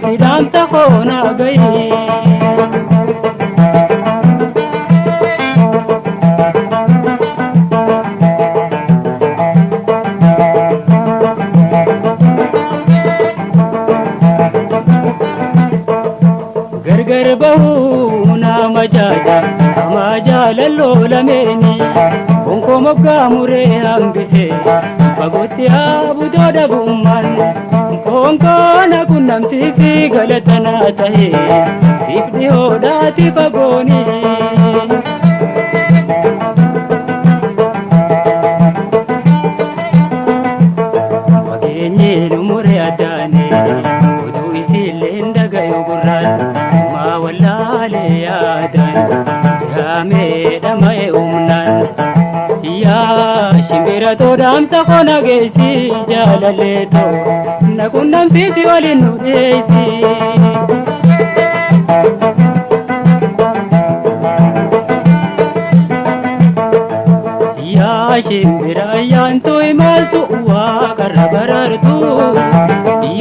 fagootti dhaamsa koo naa gahi. Gargar bahuu nama jaaja hamaa jaalalloo lameeni bonkoo moggaa muree hambise fagootti haabutoo dhabummaan bonkoo na qunnamsiisi galata naa tahe siif dhihoodhaati fagooni. Fageenyi nu muree addaane utuu isiillee dhagayu gurraan maa wallaalee yaadaan yaamee dhama'e humnaan. Yaa shimbira too dhaamsa koo na geessi jaalallee too na qunnamsiisi waliin nu dhiyeessi. Yaa shimbira yaantu imaltu waaqarra barartu.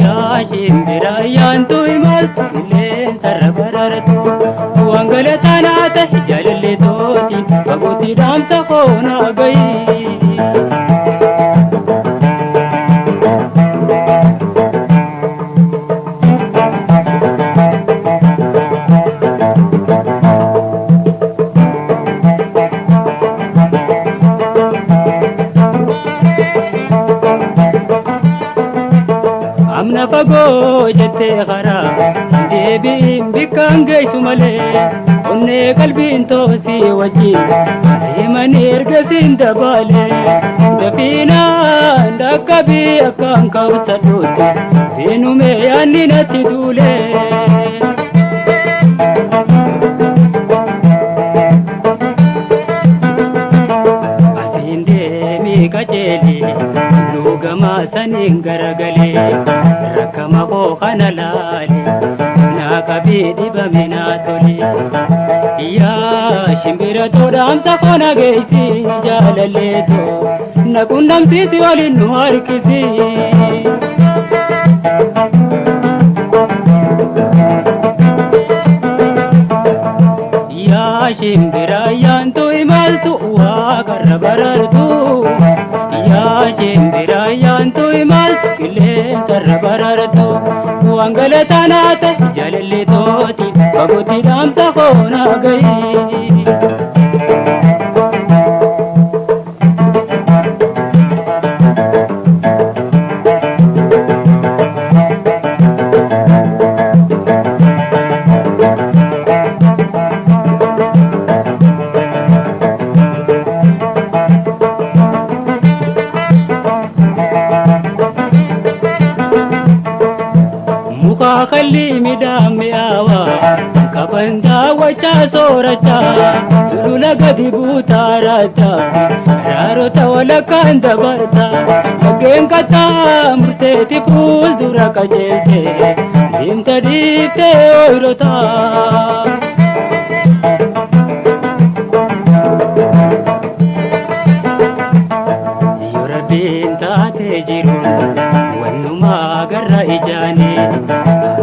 Yaa shimbira yaantu imaltu qilleensarra barartu. Waan galataa naa tahe jaalallee tooti fagootti dhaamsa koo naa gahi. Amna fagoo jettee karaa deebiin bikkaan geessu malee onnee qalbiin toosii wajjin deemanii ergasiin dabalee dafiinaan dhaqqabii akkaan kawsadhuutti seenumee yaanni natti duulee. Asiin deemii qajeeli luugamaa saniin garagalee rakkama koo kana laali naa qabii dhibame naa toli. Yaa shimbira too dhaamsa koo na geessi jaalallee too na qunnamsiisi waliin nu harkisi. Yaa shimbira yaantu imaltu waaqarra barartu. Yaa shimbira yaantu imaltu qilleensarra barartu. Waan galataa naa tahe jaalallee tooti fagootti dhaamsa koo naa gahi. Muka kalli midhaan mi'aawaa qaban daawwachaa soorachaa sulula gadi buutaa raachaa raarota walakkaan dabarta laggeen kattaa murteeti fuuldura qajeelte deemta dhiiftee ooyirotaa. Yoo rabbiin taatee jiru wannumaa garra ijaanii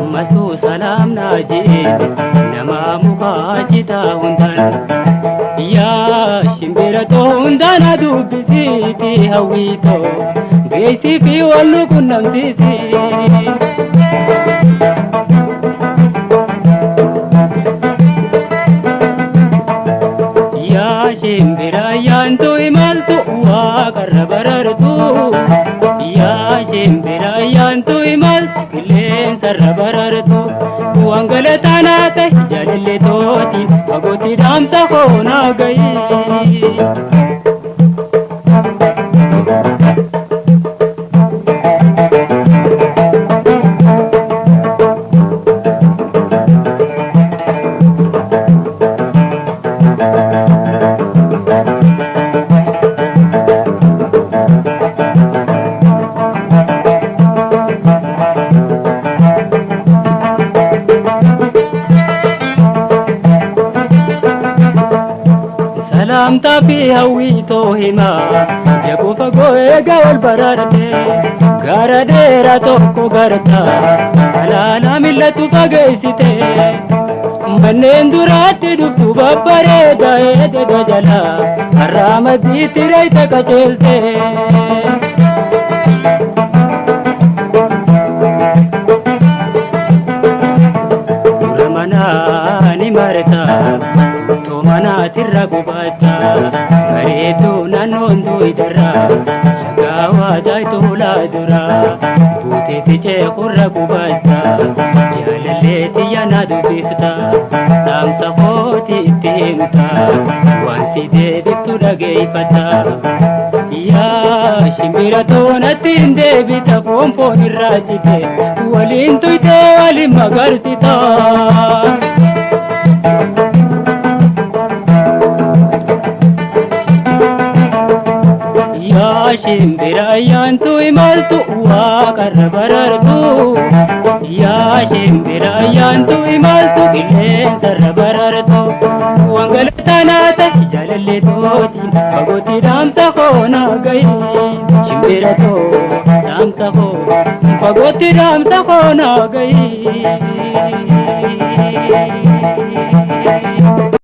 ammasuu salaam naa jee nama mukaa citaa hundaan. Yaa shimbira too hundaan dubbisiiti hawwiitoo geessii fi wal nu qunnamsiisi. Yaa shimbira yaantu imaltu waaqarra barartu. Yaa shimbira yaantu imaltu qilleensarra barartu. Waan galataa naa tahe jaalallee tooti fagootti dhaamsa koo naa gahi. Dhaamtaa fi hawwiitoo himaa jaboo fagoo eega wal baraarte gara dheeraa tokko garta alaalaa millatu fageessite manneen duraatti dhuftu babbareeda eededa jala har'aa maddiitti reeyta qaceelte. Dura manaa ni marta utuu manaatirra gubatta bareedduu naannoon duwidarra shaggaawaa jaayituulaa dura buuteetti ceekurra gubatta jaalalleetti yana dubbifta dhaamsa kooti itti himta waan si deebiftu dhageeffata. Yaa shimbira toonatti hin deebita foon foon irraa cite waliin tuytee waliin magarsita. Yaa shimbira ayyaantu imaltu waaqarra barartu. Yaa shimbira ayyaantu imaltu qilleensarra barartu. Wangalataa ta'e jaalallee tootiin fagootti dhaamsa koo naa gahi. Shimbira too dhaamsa koo fagootti dhaamsa koo naa gahi.